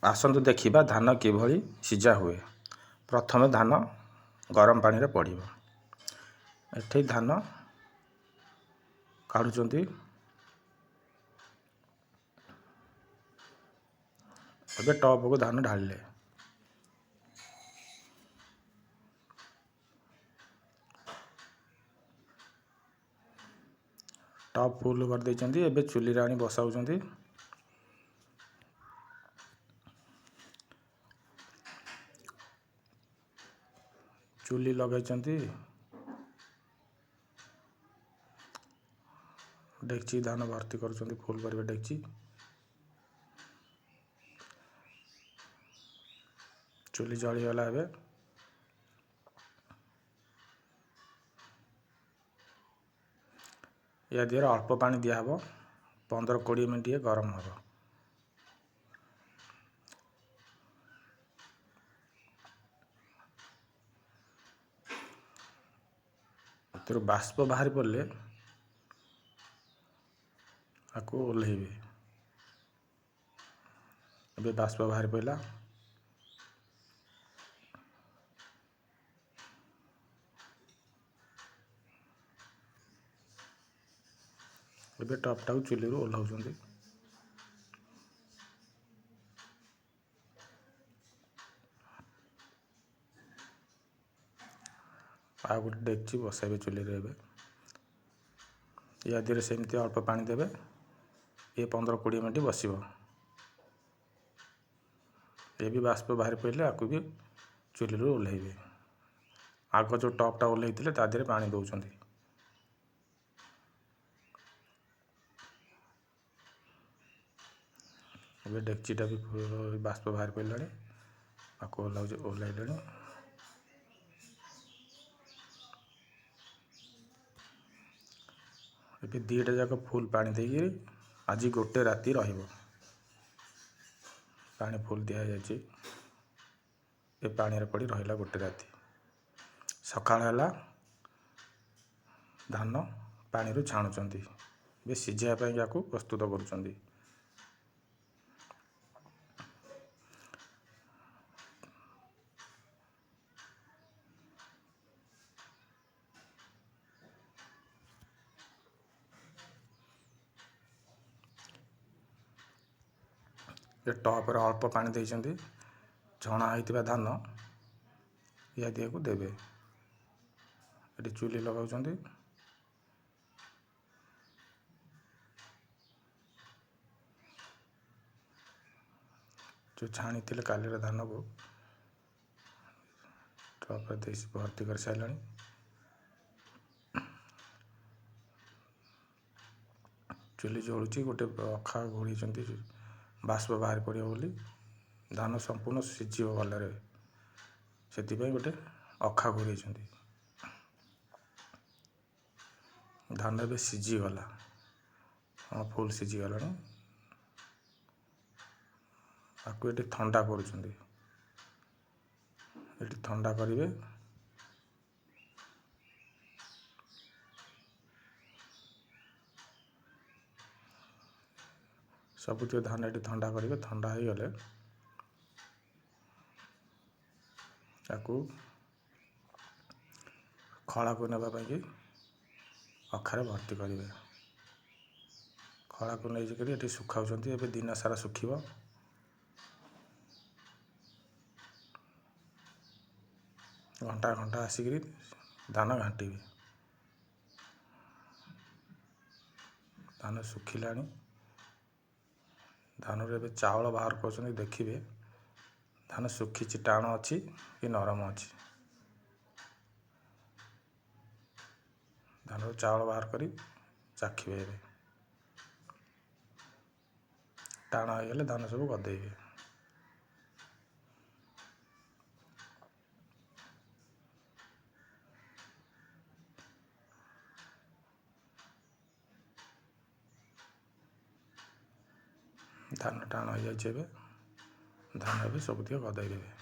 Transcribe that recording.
ଆସନ୍ତୁ ଦେଖିବା ଧାନ କିଭଳି ସିଝା ହୁଏ। ପ୍ରଥମେ ଧାନ ଗରମ ପାଣିରେ ପଡ଼ିବ। ଏଠି ଧାନ କାଢ଼ୁଛନ୍ତି। ଏବେ ଟପକୁ ଧାନ ଢାଳିଲେ। ଟପ୍ ଫୁଲ୍ କରିଦେଇଛନ୍ତି। ଏବେ ଚୁଲିରେ ଆଣି ବସାଉଛନ୍ତି। ଚୁଲି ଲଗାଇଛନ୍ତି। ଡେକ୍ଚି ଧାନ ଭର୍ତ୍ତି କରୁଛନ୍ତି, ଫୁଲ୍ କରିବେ ଡେକ୍ଚି। ଚୁଲି ଜଳିଗଲା ଏବେ। ୟା ଦେହରେ ଅଳ୍ପ ପାଣି ଦିଆହେବ। 15-20 ମିନିଟ୍ ଟିକେ ଗରମ ହେବ। ଏଥିରୁ ବାଷ୍ପ ବାହାରି ପଡ଼ିଲେ ଆକୁ ଓହ୍ଲେଇବେ। ଏବେ ବାଷ୍ପ ବାହାରି ପଡ଼ିଲା। ଏବେ ଟପ୍ଟାକୁ ଚୁଲିରୁ ଓହ୍ଲାଉଛନ୍ତି। ଆଉ ଗୋଟେ ଡେକ୍ଚି ବସାଇବେ ଚୁଲିରେ ଏବେ। ୟା ଦେହରେ ସେମିତି ଅଳ୍ପ ପାଣି ଦେବେ। ଇଏ 15-20 ମିନିଟ୍ ବସିବ। ଏ ବି ବାଷ୍ପ ବାହାରି ପଡ଼ିଲେ ଆକୁ ବି ଚୁଲିରୁ ଓହ୍ଲେଇବେ। ଆଗ ଯେଉଁ ଟପ୍ଟା ଓହ୍ଲେଇଥିଲେ ତା ଦେହରେ ପାଣି ଦେଉଛନ୍ତି। ଏବେ ଡେକ୍ଚିଟା ବି ବାଷ୍ପ ବାହାରି ପଡ଼ିଲାଣି, ଆକୁ ଓହ୍ଲାଇଲେଣି। ଏବେ ଦୁଇଟା ଯାକ ଫୁଲ୍ ପାଣି ଦେଇକିରି ଆଜି ଗୋଟେ ରାତି ରହିବ। ପାଣି ଫୁଲ୍ ଦିଆଯାଇଛି। ଏ ପାଣିରେ ପଡ଼ି ରହିଲା ଗୋଟେ ରାତି। ସକାଳ ହେଲା, ଧାନ ପାଣିରୁ ଛାଣୁଛନ୍ତି। ଏବେ ସିଝେଇବା ପାଇଁ ୟାକୁ ପ୍ରସ୍ତୁତ କରୁଛନ୍ତି। ଏ ଟପରେ ଅଳ୍ପ ପାଣି ଦେଇଛନ୍ତି। ଛଣା ହେଇଥିବା ଧାନ ୟା ଦିହକୁ ଦେବେ। ଏଠି ଚୁଲି ଲଗାଉଛନ୍ତି। ଯେଉଁ ଛାଣିଥିଲେ କାଲିର ଧାନକୁ ଟପରେ ଦେଇ ଭର୍ତ୍ତି କରିସାରିଲାଣି। ଚୁଲି ଜଳୁଛି। ଗୋଟେ ଅଖା ଘୋଡ଼େଇଛନ୍ତି ବାଷ୍ପ ବାହାରି ପଡ଼ିବ ବୋଲି। ଧାନ ସମ୍ପୂର୍ଣ୍ଣ ସିଝିବ ଭଲରେ, ସେଥିପାଇଁ ଗୋଟେ ଅଖା ଘୋଡ଼େଇଛନ୍ତି। ଧାନ ଏବେ ସିଝିଗଲା। ହଁ, ଫୁଲ୍ ସିଝିଗଲାଣି। ଆକୁ ଏଠି ଥଣ୍ଡା କରୁଛନ୍ତି। ଏଠି ଥଣ୍ଡା କରିବେ। ସବୁତିକ ଧାନ ଏଠି ଥଣ୍ଡା କରିବେ। ଥଣ୍ଡା ହେଇଗଲେ ତାକୁ ଖଳାକୁ ନେବା ପାଇଁକି ଅଖାରେ ଭର୍ତ୍ତି କରିବେ। ଖଳାକୁ ନେଇକରି ଏଠି ଶୁଖାଉଛନ୍ତି। ଏବେ ଦିନ ସାରା ଶୁଖିବ। ଘଣ୍ଟା ଘଣ୍ଟା ଆସିକରି ଧାନ ଘାଣ୍ଟିବେ। ଧାନ ଶୁଖିଲାଣି। ଧାନରୁ ଏବେ ଚାଉଳ ବାହାର କରୁଛନ୍ତି। ଦେଖିବେ ଧାନ ଶୁଖିଛି, ଟାଣ ଅଛି କି ନରମ ଅଛି। ଧାନରୁ ଚାଉଳ ବାହାର କରି ଚାଖିବେ। ଏବେ ଟାଣ ହେଇଗଲେ ଧାନ ସବୁ ଗଦେଇବେ। ଧାନ ଟାଣ ହେଇଯାଇଛି ଏବେ। ଧାନ ଏବେ ସବୁତିକ ଗଦାଇ ଦେବେ।